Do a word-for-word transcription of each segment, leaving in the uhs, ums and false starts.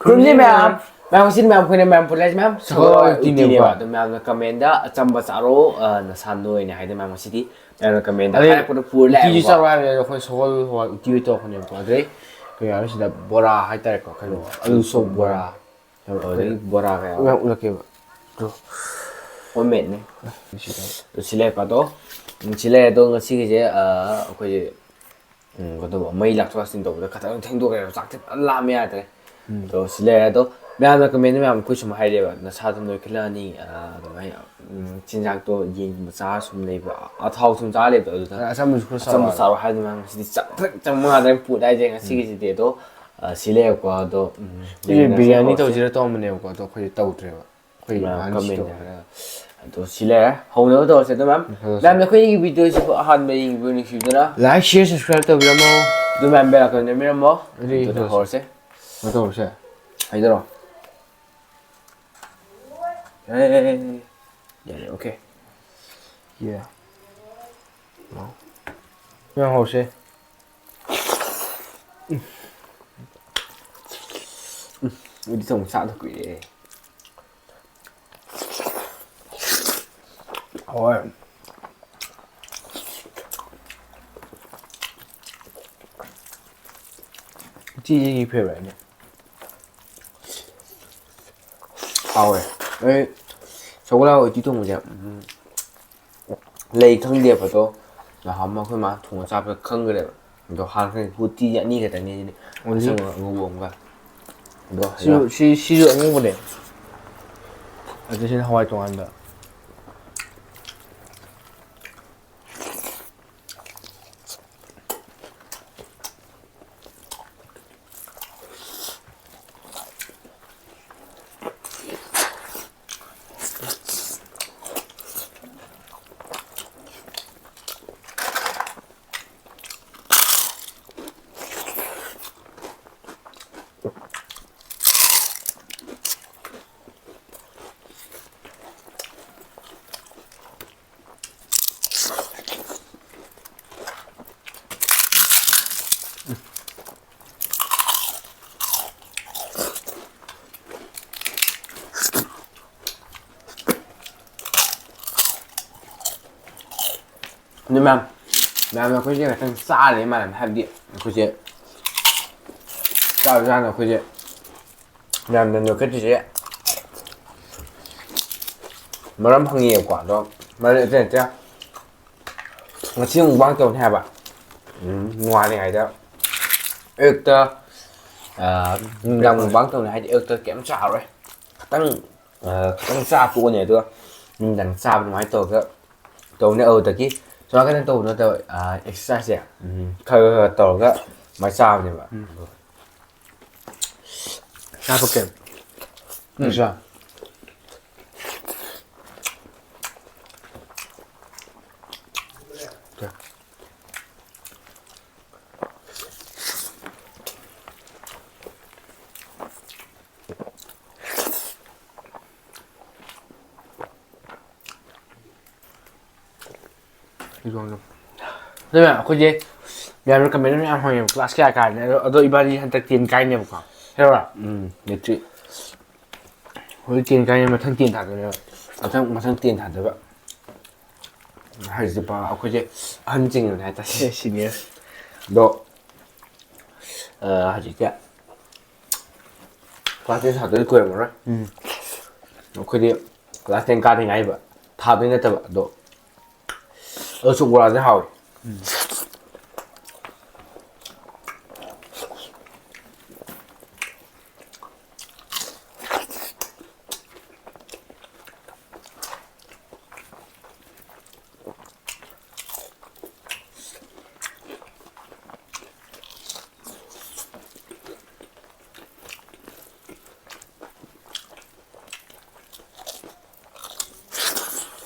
ꯈꯨꯔꯨꯝꯖꯩ ꯃꯌꯥꯝ꯫ ꯃꯌꯥꯝ ꯉꯁꯤꯗꯤ ꯃꯌꯥꯝ ꯑꯩꯈꯣꯏꯅ ꯃꯌꯥꯝ ꯄꯨꯔ ꯂꯥꯛꯏꯁꯦ ꯃꯌꯥꯝ ꯁꯒꯣꯜ ꯁꯒꯣꯜ ꯎꯇꯤꯅꯦꯕ꯫ ꯎꯇꯤꯅꯦꯕ꯫ ꯑꯗꯣ ꯃꯌꯥꯝꯅ comment ꯗ "ꯑꯆꯝꯕ ꯆꯥꯔꯣ, ꯑ, ꯅꯁꯥ ꯅꯣꯏꯅ" ꯍꯥꯏꯗꯤ ꯃꯌꯥꯝ ꯉꯁꯤꯗꯤ ꯃꯌꯥꯝꯅ comment ꯗ ꯑꯗꯩ ꯍꯥꯏꯔꯛꯄꯗꯣ ꯄꯨꯔ ꯎꯇꯤꯁꯨ ꯂꯥꯛꯑꯦꯕꯀꯣ꯫ ꯆꯥꯔꯣ ꯍꯥꯏꯕꯅꯦ ꯑꯗꯣ ꯑꯩꯈꯣꯏ ꯁꯒꯣꯜ ꯍꯋꯥꯏ ꯎꯇꯤ ꯑꯣꯏ ꯇꯧꯔꯛꯄꯅꯦꯕꯀꯣ꯫ ꯑꯗꯩ ꯀꯩ ꯍꯥꯏꯔꯦ ꯁꯤꯗ ꯕꯣꯔꯥ ꯍꯥꯏꯇꯥꯔꯦꯀꯣ, ꯀꯩꯅꯣ, ꯎꯝ꯫ ꯑꯂꯨ ꯆꯣꯞ ꯕꯣꯔꯥ꯫ ꯑꯗꯨꯗꯒꯤ ꯕꯣꯔꯥ ꯀꯌꯥ ꯃꯌꯥꯝ ꯎꯠꯂꯛꯀꯦꯕ꯫ ꯑꯗꯣ homemade ꯅꯦ꯫ ꯁꯤꯗ ꯑꯗꯣ ꯁꯤ ꯂꯩꯔꯦꯀꯣ ꯑꯗꯣ꯫ ꯎꯝ, ꯁꯤ ꯂꯩꯔꯦ ꯑꯗꯣ ꯉꯁꯤꯒꯤꯁꯦ, ꯑ, ꯑꯩꯈꯣꯏꯁꯦ ꯎꯝ, ꯀꯩꯅꯣ ꯇꯧꯕ, ꯃꯩ ꯂꯥꯛꯊꯣꯛ ꯂꯥꯛꯁꯤꯟ ꯇꯧꯕꯗ ꯈꯇꯪ ꯊꯦꯡꯗꯣꯛꯈ꯭ꯔꯦꯕ꯫ ꯆꯥꯛꯁꯦ ꯐꯖꯅ ꯂꯥꯝꯃꯦ ꯌꯥꯗ꯭ꯔꯦ꯫ ꯎꯝ꯫ ꯑꯗꯣ ꯁꯤ ꯂꯩꯔꯦ꯫ ꯑꯗꯣ ꯃꯌꯥꯝꯅ comment ꯗ ꯃꯌꯥꯝ ꯑꯩꯈꯣꯏ ꯁꯨꯝ ꯍꯥꯏꯔꯦꯕ, "ꯅꯁꯥꯗꯣ ꯅꯣꯏꯈꯠꯂꯛꯑꯅꯤ, ꯑ, ꯑꯗꯨꯃꯥꯏꯅ, ꯎꯝ, ꯆꯤꯟꯖꯥꯛꯇꯣ ꯌꯦꯟꯒꯨꯝꯕ ꯆꯥꯔ ꯁꯨꯝ ꯂꯩꯕ, ꯑꯊꯥꯎ ꯁꯨꯝ ꯆꯥꯔ ꯂꯩꯕꯗꯣ ꯑꯗꯨꯗ ꯑꯆꯝꯕꯁꯨ ꯈꯔ ꯑꯆꯝꯕ ꯆꯥꯔꯣ ꯍꯥꯏꯕ꯫ ꯆꯥꯔꯣ" ꯍꯥꯏꯗꯨꯅ ꯃꯌꯥꯝ ꯉꯁꯤꯗꯤ ꯆꯥꯛ ꯊꯛ ꯆꯪꯕ ꯉꯥꯛꯇꯅꯤ ꯄꯨꯠ ꯍꯥꯏꯁꯦ ꯎꯝ꯫ ꯉꯁꯤꯒꯤꯁꯤꯗꯤ꯫ ꯑꯗꯣ, ꯑ, ꯁꯤ ꯂꯩꯔꯦꯀꯣ꯫ ꯑꯗꯣ, ꯎꯝ, ꯑꯩꯁꯦ ꯌꯦꯡꯅꯁꯦ ꯕꯤꯔꯌꯥꯅꯤ ꯍꯧꯔꯁꯦ꯫ ꯇꯧꯁꯤꯔ ꯇꯧꯔꯝꯕꯅꯦꯕꯀꯣ, ꯑꯗꯣ ꯑꯩꯈꯣꯏꯗꯤ ꯇꯧꯗ꯭ꯔꯦꯕ꯫ ꯑꯩꯈꯣꯏ ꯃꯌꯥꯝ ꯉꯥꯏꯍꯥꯛ comment ꯁꯤꯗꯣꯛꯈ꯭ꯔꯦ꯫ ꯍꯥꯏꯔꯒ꯫ ꯑꯗꯣ ꯁꯤ ꯂꯩꯔꯦ꯫ ꯍꯧꯅꯕ ꯇꯧꯔꯁꯦ ꯑꯗꯣ ꯃꯌꯥꯝ꯫ ꯍꯧꯔꯁꯦ꯫ ꯃꯌꯥꯝꯅ ꯑꯩꯈꯣꯏꯒꯤ video ꯁꯤꯕꯨ ꯑꯍꯥꯟꯕ ꯌꯦꯡꯕꯤꯕ ꯅꯨꯡꯁꯤꯕꯤꯗꯨꯅ like, share, subscribe ꯇꯧꯕꯤꯔꯝꯃꯣ꯫ ꯑꯗꯨ ꯃꯌꯥꯝ bell icon ꯅꯝꯕꯤꯔꯝꯃꯣ꯫ ꯑꯗꯨꯗꯤ ꯑꯗꯨꯗ ꯍꯧꯔꯁꯦ꯫ ꯍꯧꯔꯁꯦ꯫ ꯀꯩꯅꯣ ꯇꯧꯔꯁꯦ꯫ ꯍꯥꯏꯗꯔꯣ꯫ ꯑꯦ, ꯌꯥꯔꯦ, okay꯫ Yeah꯫ ꯅꯪ ꯍꯧꯔꯁꯦ꯫ ꯎꯝ, ꯎꯇꯤ ꯊꯣꯡꯕ ꯆꯥꯗ ꯀꯨꯏꯔꯦ꯫ ꯍꯣꯏ꯫ ꯎꯇꯤ ꯑꯩꯒꯤ favourite ꯅꯦ꯫ ꯍꯥꯎꯋꯦ꯫ ꯑꯩ ꯁꯒꯣꯜ ꯍꯋꯥꯏ ꯎꯇꯤ ꯊꯣꯡꯕꯁꯦ, ꯎꯝ, ꯂꯩ ꯈꯪꯗꯦꯕ ꯑꯗꯣ, ꯅꯍꯥꯟ ꯑꯃ ꯑꯩꯈꯣꯏ ꯃꯥ ꯊꯣꯡꯉ ꯆꯥꯕꯗ ꯈꯪꯈ꯭ꯔꯦꯕ꯫ ꯑꯗꯣ ꯍꯥꯟꯅ ꯎꯇꯤꯁꯦ ꯑꯅꯤ ꯈꯛꯇꯅꯤ ꯁꯤꯗꯤ꯫ Only? ꯑꯁꯪꯕ ꯑꯉꯧꯕ ꯑꯃꯒ꯫ ꯑꯗꯣ ꯁꯤꯁꯨ, ꯁꯤ, ꯁꯤꯁꯨ ꯑꯉꯧꯕꯅꯦ꯫ ꯑꯗꯨ ꯁꯤꯅ ꯍꯋꯥꯏ ꯇꯣꯉꯥꯟꯕ꯫ ꯑꯗꯨ ꯃꯌꯥꯝ, ꯃꯌꯥꯝꯅ ꯑꯩꯈꯣꯏꯁꯦ ꯈꯤꯇꯪ ꯆꯥꯔꯦ ꯃꯥꯜꯂꯦ, ꯍꯥꯏꯕꯗꯤ ꯑꯩꯈꯣꯏꯁꯦ ꯆꯥꯕ ꯆꯥꯅ ꯑꯩꯈꯣꯏꯁꯦ ꯃꯌꯥꯝꯅ ꯅꯣꯏꯈꯠꯇ꯭ꯔꯤꯁꯦ ꯃꯔꯝ ꯍꯪꯉꯤꯑꯕꯀꯣ꯫ ꯑꯗꯣ ꯃꯔꯝ ꯑꯇꯩ ꯅꯠꯇꯦ, ꯉꯁꯤ ꯃꯨꯛꯕꯥꯡ ꯇꯧꯅꯤ ꯍꯥꯏꯕ꯫ ꯎꯝ, ꯅꯣꯡꯉꯥꯜꯂꯤꯉꯩꯗ ꯑꯌꯨꯛꯇ, ꯑ, ꯅꯨꯡꯗꯥꯡ ꯃꯨꯛꯕꯥꯡ ꯇꯧꯅꯤ ꯍꯥꯏꯗꯤ ꯑꯌꯨꯛꯇ ꯀꯩꯝ ꯆꯥꯔꯔꯣꯏ, ꯈꯤꯇꯪ, ꯑ, ꯈꯤꯇꯪ ꯆꯥ ꯇꯣꯛꯑꯅꯤ꯫ ꯑꯗꯨꯒ ꯅꯨꯡꯗꯥꯡ ꯆꯥꯕ ꯑꯗꯨꯃꯥꯏꯅ ꯇꯧꯔꯒ ꯇꯧꯅꯤ꯫ ꯑꯗꯨꯗꯒꯤ ꯁꯣꯝ ꯅꯥꯀꯟꯗ ꯇꯧꯕ ꯅꯠꯇꯕ, ꯑ, ꯑꯦꯛꯁꯔꯁꯥꯏꯁꯁꯦ, ꯎꯝ, ꯈꯔ ꯈꯔ ꯈꯔ ꯇꯧꯔꯒ ꯑꯗꯨꯃꯥꯏꯅ ꯆꯥꯕꯅꯦꯕ꯫ ꯎꯝ꯫ ꯆꯥ ꯐꯛꯀꯦ꯫ ꯎꯝ꯫ ꯅꯠꯇ꯭ꯔꯥ? ꯑꯗꯨꯅ ꯑꯩꯈꯣꯏꯁꯦ ꯃꯌꯥꯝꯅ ꯀꯃꯦꯟ ꯃꯌꯥꯝ ꯍꯪꯉꯦꯕ, ꯀ꯭ꯂꯥꯁ ꯀꯌꯥ ꯀꯥꯔꯅꯤ? ꯑꯗꯣ, ꯑꯗꯣ ꯏꯕꯥꯅꯤ ꯍꯟꯗꯛ ꯇꯦꯟ ꯀꯥꯏꯅꯦꯕꯀꯣ꯫ ꯍꯦꯔꯣꯔꯥ? ꯎꯝ, ꯃꯦꯇ꯭ꯔꯤꯛ꯫ ꯍꯧꯖꯤꯛ ꯇꯦꯟ ꯀꯥꯏꯅꯤ, ꯃꯊꯪ ꯇꯦꯟ ꯊꯥꯗꯣꯏꯅꯦꯕ꯫ ꯃꯊꯪ, ꯃꯊꯪ ꯇꯦꯟ ꯊꯥꯗꯣꯏꯕ꯫ ꯍꯧꯖꯤꯛ ꯄ-, ꯑꯩꯈꯣꯏꯁꯦ ꯑꯍꯟꯁꯤꯡꯅꯦ ꯍꯥꯏꯇꯥꯔꯦ꯫ ꯁꯤꯅꯤꯌꯔ꯫ ꯑꯗꯣ, ꯑ, ꯍꯧꯖꯤꯛꯁꯦ ꯀ꯭ꯂꯥꯁ ꯇꯦꯟ ꯊꯥꯗꯣꯏ ꯀꯨꯏꯔꯝꯃꯔꯣꯏ꯫ ꯎꯝ꯫ ꯑꯩꯈꯣꯏꯗꯤ ꯀ꯭ꯂꯥꯁ ꯇꯦꯟ ꯀꯥꯗ꯭ꯔꯤꯉꯥꯏꯕ ꯊꯥꯗꯣꯏ ꯅꯠꯇꯕ, ꯑꯗꯣ ꯑꯗꯨꯁꯨ ꯕꯣꯔꯥꯁꯦ ꯍꯥꯎꯋꯤ꯫ ꯎꯝ꯫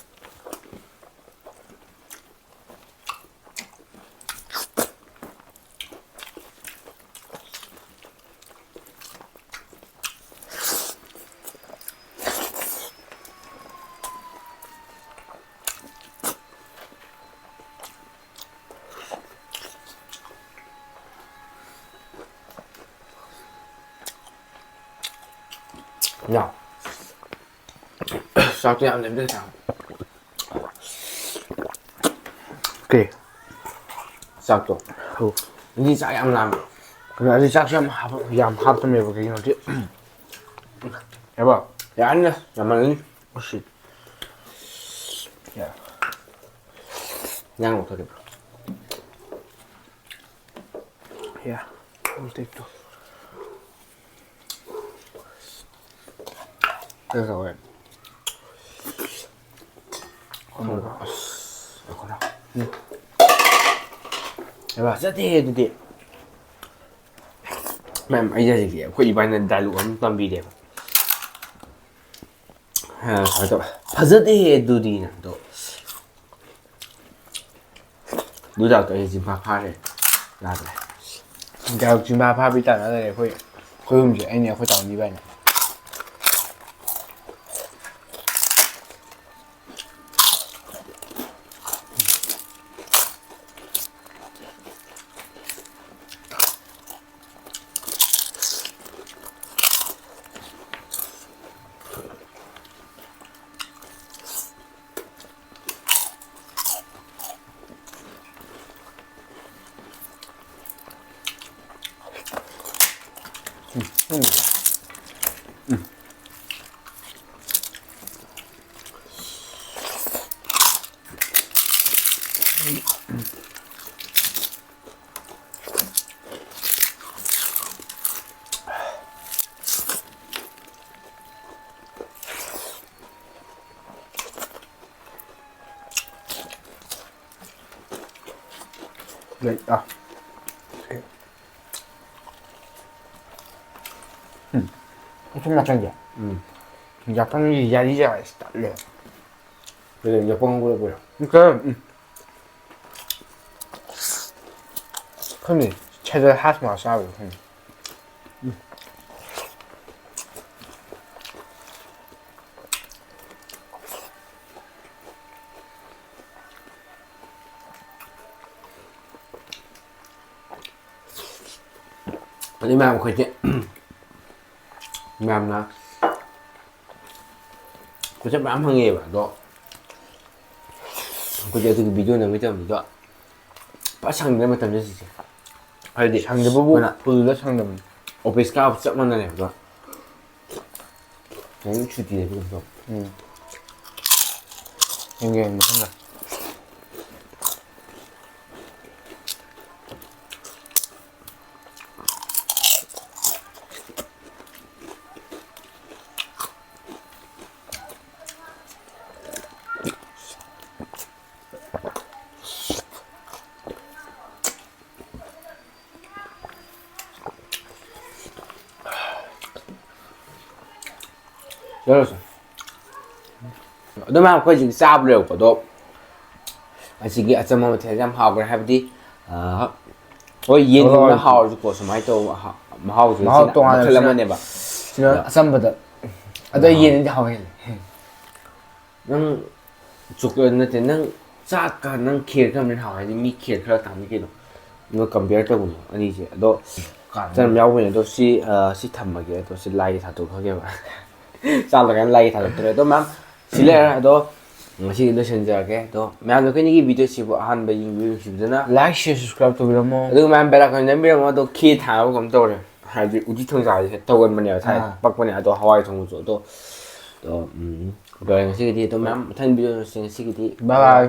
ꯌꯥ꯫ ꯆꯥꯛꯇꯣ ꯌꯥꯝ ꯂꯦꯝꯖꯗꯦ꯫ ꯀꯩ? ꯆꯥꯛꯇꯣ꯫ ꯑꯧ꯫ ꯑꯗꯨꯗꯤ ꯆꯥꯛ ꯌꯥꯝ ꯂꯥꯝꯃꯦ꯫ ꯀꯩꯅꯣ, ꯑꯗꯨꯗꯤ ꯆꯥꯛꯁꯨ ꯌꯥꯝ ꯍꯥꯞꯄ-, ꯌꯥꯝ ꯍꯥꯞꯄꯅꯦꯕ, ꯀꯩꯒꯤꯅꯣꯗꯤ꯫ ꯌꯥꯕ? ꯌꯥꯅꯤꯗ, ꯌꯥꯝꯃꯜꯂꯅꯤ꯫ ꯑꯣ, ꯁꯤ꯫ ꯌꯥ꯫ ꯏꯟꯖꯥꯡ ꯂꯧꯊꯣꯛꯀꯦ꯫ ꯌꯥ, full take two꯫ ꯀꯩ ꯇꯧꯋꯦ? ꯑꯁ, ꯉꯥꯏꯈꯣꯅꯦ꯫ ꯎꯝ꯫ ꯍꯩꯃꯥ, ꯆꯠꯇꯦꯍꯦ ꯑꯗꯨꯗꯤ꯫ ꯃꯦꯝ, ꯑꯩ ꯍꯧꯖꯤꯛꯁꯦ ꯑꯩꯈꯣꯏ ꯏꯕꯥꯅꯤꯅ dialogue ꯑꯃ ꯇꯝꯕꯤꯔꯦꯕ꯫ ꯑ, ꯁꯨꯃꯥꯏꯅ ꯇꯧꯋꯦ꯫ ꯐꯖꯗꯦꯍꯦ ꯑꯗꯨꯗꯤ ꯅꯪꯗꯣ꯫ ꯗꯨꯗꯥꯛꯇꯣ ꯑꯩ ꯆꯤꯟꯐꯥ ꯐꯥꯔꯦ꯫ ꯌꯥꯗ꯭ꯔꯦ꯫ ꯗꯥꯛ ꯆꯤꯟꯐꯥ ꯐꯥꯕꯤ ꯇꯥꯟꯅ ꯂꯩꯔꯦ ꯑꯩꯈꯣꯏ꯫ ꯑꯩꯈꯣꯏ ꯑꯍꯨꯝꯁꯦ, ꯑꯩꯅꯦ, ꯑꯩꯈꯣꯏ ꯇꯥꯃꯣꯅꯦ ꯏꯕꯥꯅꯤ꯫ ꯂꯩ-, ꯑꯥ꯫ ꯎꯝ꯫ ꯎꯊꯨꯝ ꯉꯥꯛꯇꯪꯁꯦ꯫ ꯎꯝ꯫ ꯌꯥꯄꯪꯒꯤ ꯌꯥꯔꯤꯁꯦ ꯑꯁ ꯇꯠꯂꯦ꯫ ꯀꯩꯅꯣ, ꯌꯥꯄꯪ ꯄꯨꯔꯛꯄꯩꯔꯣ? ꯎꯝ, ꯈꯔ, ꯎꯝ꯫ ꯈꯪꯗꯦ, ꯁꯦꯗꯔ ꯍꯥꯁ ꯃꯥ ꯆꯥꯕꯩꯔ ꯈꯪꯗꯦ꯫ ꯎꯝ꯫ ꯑꯗꯨ ꯃꯌꯥꯝ ꯑꯩꯈꯣꯏꯁꯦ, ꯃꯌꯥꯝꯅ ꯀꯣꯏꯁꯟ ꯃꯌꯥꯝ ꯍꯪꯉꯛꯑꯦꯕ, ꯑꯗꯣ ꯑꯩꯈꯣꯏꯗꯤ ꯑꯗꯨꯒꯤ ꯚꯤꯗꯤꯑꯣ ꯅꯝꯕꯒꯤ ꯇꯧꯔꯝꯃꯤꯗꯣ ꯄꯥꯛ ꯁꯪꯗ꯭ꯔꯦ ꯃꯇꯝꯁꯦ ꯍꯧꯖꯤꯛꯁꯦ꯫ ꯍꯥꯏꯗꯤ ꯁꯪꯗꯕꯕꯨ ꯑꯩꯈꯣꯏꯅ ꯐꯨꯜꯗ ꯁꯪꯗꯕꯅꯤ꯫ ꯑꯣꯐꯤꯁ ꯀꯥꯕ ꯆꯞ ꯃꯥꯟꯅꯔꯦꯕ꯫ ꯍꯌꯦꯡ ꯁꯨꯇꯤ ꯂꯩꯕ ꯀꯩꯅꯣ ꯇꯧ꯫ ꯎꯝ꯫ ꯌꯦꯡꯒꯦ ꯃꯊꯪꯗ꯫ ꯆꯠꯂꯁꯦ꯫ ꯑꯗꯨ ꯃꯌꯥꯝ ꯑꯩꯈꯣꯏ ꯍꯧꯖꯤꯛ ꯆꯥꯕ ꯂꯣꯏꯔꯛꯄꯗꯣ ꯑꯁꯤꯒꯤ ꯑꯆꯝꯕ ꯃꯊꯦꯜꯁꯦ ꯌꯥꯝ ꯍꯥꯎꯈ꯭ꯔꯦ꯫ ꯍꯥꯏꯕꯗꯤ ꯑꯥ, ꯍꯣꯏ, ꯌꯦꯟ ꯊꯣꯡꯕꯅ ꯍꯣꯏ꯫ ꯍꯥꯎꯔꯁꯨꯀꯣ ꯁꯨꯃꯥꯏꯅ ꯇꯧꯕ ꯃꯍꯥꯎꯁꯦ ꯃꯍꯥꯎ ꯁꯤꯅ ꯇꯣꯉꯥꯟꯅ ꯃꯈꯜ ꯁꯤꯅ ꯑꯃꯅꯦꯕ꯫ ꯁꯤꯅ ꯑꯆꯝꯕꯗ꯫ ꯑꯗꯣ ꯑꯩ ꯌꯦꯟꯗꯤ ꯍꯥꯎ ꯍꯦꯜꯂꯦ꯫ ꯅꯪ ꯆꯣꯀ꯭ꯂꯦꯠ ꯅꯠꯇꯦ, ꯅꯪ ꯆꯥꯛꯀ ꯅꯪ ꯈꯦꯔ ꯈꯔ ꯍꯥꯎ ꯍꯥꯏꯗꯤ ꯃꯤ ꯈꯦꯔ ꯈꯔ ꯇꯥꯡꯉꯤ ꯀꯩꯅꯣ꯫ ꯑꯗꯣ ꯀꯝꯄꯤꯌꯔ ꯇꯧꯒꯅꯨ ꯑꯅꯤꯁꯦ꯫ ꯑꯗꯣ ꯀꯥꯟꯅꯗꯦ꯫ ꯆꯅꯝ ꯌꯥꯎꯕꯅꯦ꯫ ꯑꯗꯣ ꯁꯤ ꯑꯥ, ꯁꯤ ꯊꯝꯃꯒꯦ꯫ ꯑꯗꯣ ꯁꯤ ꯂꯥꯏꯒꯤ ꯊꯥꯗꯣꯛꯈ꯭ꯔꯒꯦꯕ꯫ ꯆꯥ ꯂꯣꯏꯔꯀꯥꯟꯗ ꯂꯥꯏꯒꯤ ꯊꯥꯗꯣꯛꯇꯣꯔꯦ꯫ ꯑꯗꯣ ꯃꯌꯥꯝ ꯁꯤ ꯂꯩꯔꯦ꯫ ꯑꯗꯣ ꯉꯁꯤꯗꯤ ꯂꯣꯏꯁꯤꯟꯖꯔꯒꯦ꯫ ꯑꯗꯣ ꯃꯌꯥꯝꯅ ꯑꯩꯈꯣꯏꯒꯤ ꯚꯤꯗꯤꯑꯣꯁꯤꯕꯨ ꯑꯍꯥꯟꯕ ꯌꯦꯡꯕꯤꯕꯁꯤꯗꯅ Like, share, subscribe ꯇꯧꯕꯤꯔꯝꯃꯣ꯫ ꯑꯗꯨꯒ ꯃꯌꯥꯝ ꯕꯦꯜ ꯑꯥꯏꯀꯟ ꯅꯝꯕꯤꯔꯝꯃꯣ꯫ ꯑꯗꯣ ꯈꯦ ꯊꯥꯕ ꯀꯩꯅꯣꯝ ꯇꯧꯔꯦ꯫ ꯍꯥꯏꯗꯤ ꯎꯇꯤ ꯊꯣꯡ ꯆꯥꯕꯁꯦ ꯇꯧꯒꯟꯕꯅꯦꯕ ꯊꯥꯏꯅ꯫ ꯑꯥ꯫ ꯄꯛꯄꯅꯦ꯫ ꯑꯗꯣ ꯍꯋꯥꯏ ꯊꯣꯡꯕꯁꯨ꯫ ꯑꯗꯣ ꯑꯗꯣ ꯎꯝ, ꯂꯣꯏꯔꯦ ꯉꯁꯤꯒꯤꯗꯤ꯫ ꯑꯗꯣ ꯃꯌꯥꯝ ꯃꯊꯪ ꯚꯤꯗꯤꯑꯣ ꯉꯁꯤꯒꯤꯗꯤ Bye bye.